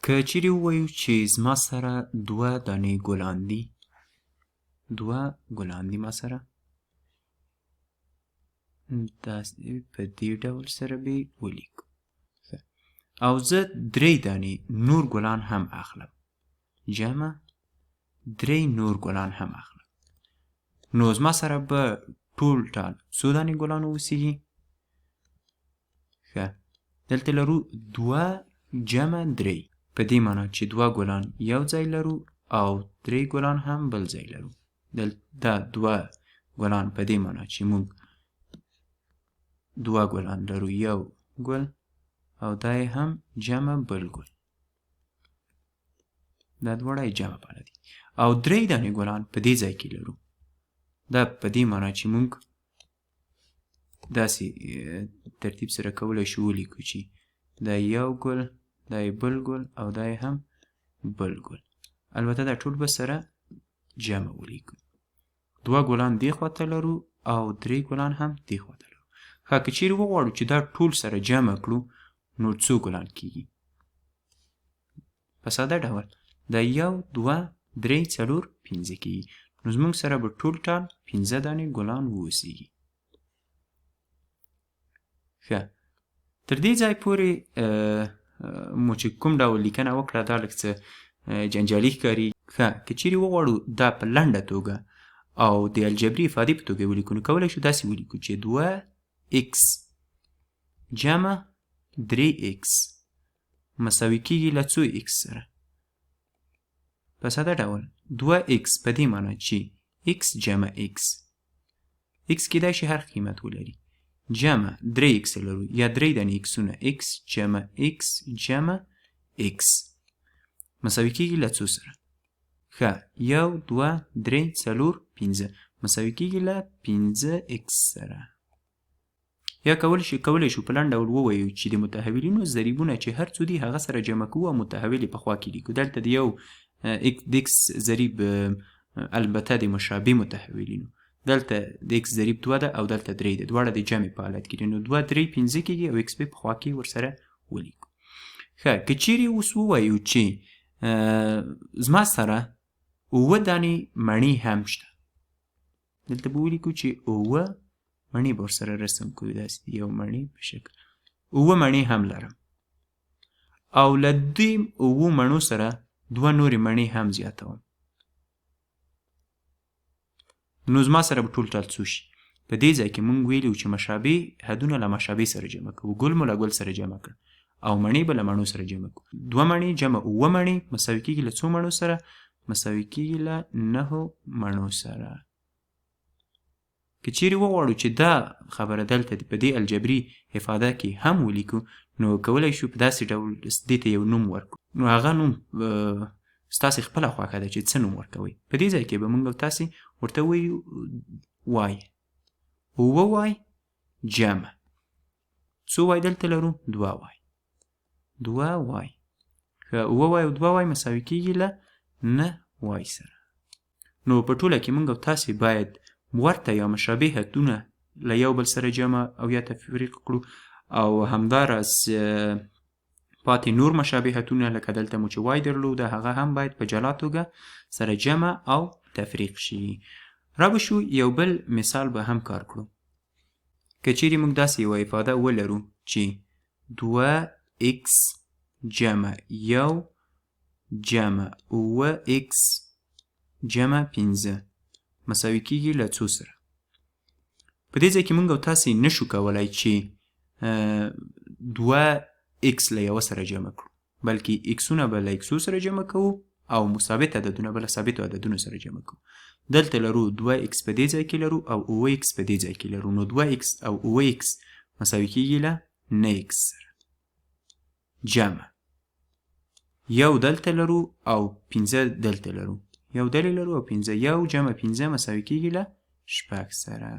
که چیرې ووایو چې زما سره دوه دانې ګلان دي، دوه ګلان دي ما سره، داسې په دې ډول سره به یې ولیکو. او زه درې دانې نور ګلان هم اخلم، جمع درې نور ګلان هم اخلم، نو زما سره به ټول ټال څو دانې ګلان واوسیږي؟ ښه، دلته لرو دوه جمع درې، په دې معنا چې دوه ګلان یو ځای لرو او درې ګلان هم بل ځای لرو. دا دوه ګلان په دې معنا چې موږ دوه ګلان لرو، یو ګل او دا یې هم جمع بل ګل، دا دواړه یې جمع باله دي. او درې دانې ګلان په دې ځای کې لرو، دا په دې معنا چې موږ داسې ترتیب سره کولی شو ولیکو چې دا یو ګل، دا یې بل ګل او دا یې هم بل ګل. البته دا ټول به سره جمع ولیکو. دوه ګلان دې خواته لرو او درې ګلان هم دې خواته لرو. ښه، که چیرې وغواړو چې دا ټول سره جمع کړو نو څو ګلان کیږي؟ په ساده ډول دا یو، دوه، درې، څلور، پنځه کیږي. نو زموږ سره به ټول ټال پنځه دانې ګلان واوسیږي. ښه، تر دې ځای پورې مو چې کوم ډول لیکنه وکړه دا لږ څه جنجالي ښکاري. ښه، که چیرې وغواړو دا په لنډه توګه او د الجبري افادې په توګه ولیکو نو کولی شو داسې ولیکو چې دوه ایکس جمع درې ایکس مساوي کیږي له څو ایکس سره. په ساده ډول دوه ایکس په دې معنا چې ایکس جمع ایکس، ایکس کیدای شي هر قیمت ولري، جمع درې ایکس لرو یا درې دانې ایکسونه، ایکس جمع ایکس جمع ایکس مساوي کیږي له څو سره؟ ښه، یو، دوه، درې، څلور، پنځه مساوي کیږي له پنځه ایکس سره. یا کولی شو په لنډ ډول ووایو چې د متحولینو ضریبونه چې هر څو دي هغه سره جمع کوو او متحول یې په خوا کې لیکو. دلته د یو د ایکس ضریب البته د مشابه متحولینو، دلته د ایکس ضریب دوه ده او دلته درې ده، دواړه د جمع په حالت کې دي، نو دوه درې پنځه کېږي او ایکس به په خوا کې ورسره ولیکو. ښه، که چیرې اوس ووایو چې زما سره اووه دانې مڼې هم شته، دلته به ولیکو چې اووه مڼې به ورسره رسم کوو، داسې یو مڼې په شکل اووه مڼې هم لرم او له دې اوو مڼو سره دوه نورې مڼې هم زیاتوم، نو زما سره به ټول ټال څو شي؟ په دې ځای کې مونږ ویلي وو چې مشابه حدونه له مشابه سره جمع کوو، ګل مو له ګل سره جمع کړ او مڼې به له مڼو سره جمع کړو. دوه مڼې جمع اووه مڼې مساوي کېږي له څو مڼو سره؟ مساوي کېږي له نهو مڼو سره. که چیرې وغواړو چې دا خبره دلته په دې الجبري افاده کې هم ولیکو نو کولی شو په داسې ډول دې ته یو نوم ورکړو، نو هغه نوم ستاسې خپله خوښه ده چې څه نوم ورکوئ. په دې ځای کې به موږ او تاسې ورته وایو وای، اووه وای جمع څو وای دلته لرو؟ دوه وای، دوه وای. ښه، اووه وای او دوه وای مساوي کېږي له نه وای سره. نو په ټوله کې موږ او تاسې باید ورته یا مشابه حدونه له یو بل سره جمع او یا تفریق کړو او همداراز پاتې نور مشابهتونه لکه دلته مو چې وای درلوده هغه هم باید په جلا توګه سره جمع او تفریق شي. را به شو یو بل مثال به هم کار کړو. که چیرې موږ داسې یوه افاده ولرو چې دوه ایکس جمع یو جمع اووه ایکس جمع پنځه مساوي کیږي له څو سره؟ په دې ځای کې موږ او تاسې نشو کولای چې دوه ایکس له یوه سره جمع کړو، بلکې ایکسونه به له ایکسو سره جمع کوو او مثابت عددونه به له ثابتو عددونو سره جمع کوو. دلته لرو دوه ایکس په دې ځای کې لرو او اووه ایکس په دې ځای کې لرو، نو دوه ایکس او اووه ایکس مساوي کیږي له نه ایکس سره جمع یو دلته لرو او پنځه دلته لرو، یو دلې لرو او پنځه، یو جمع پنځه مساوي کیږي له شپږ سره.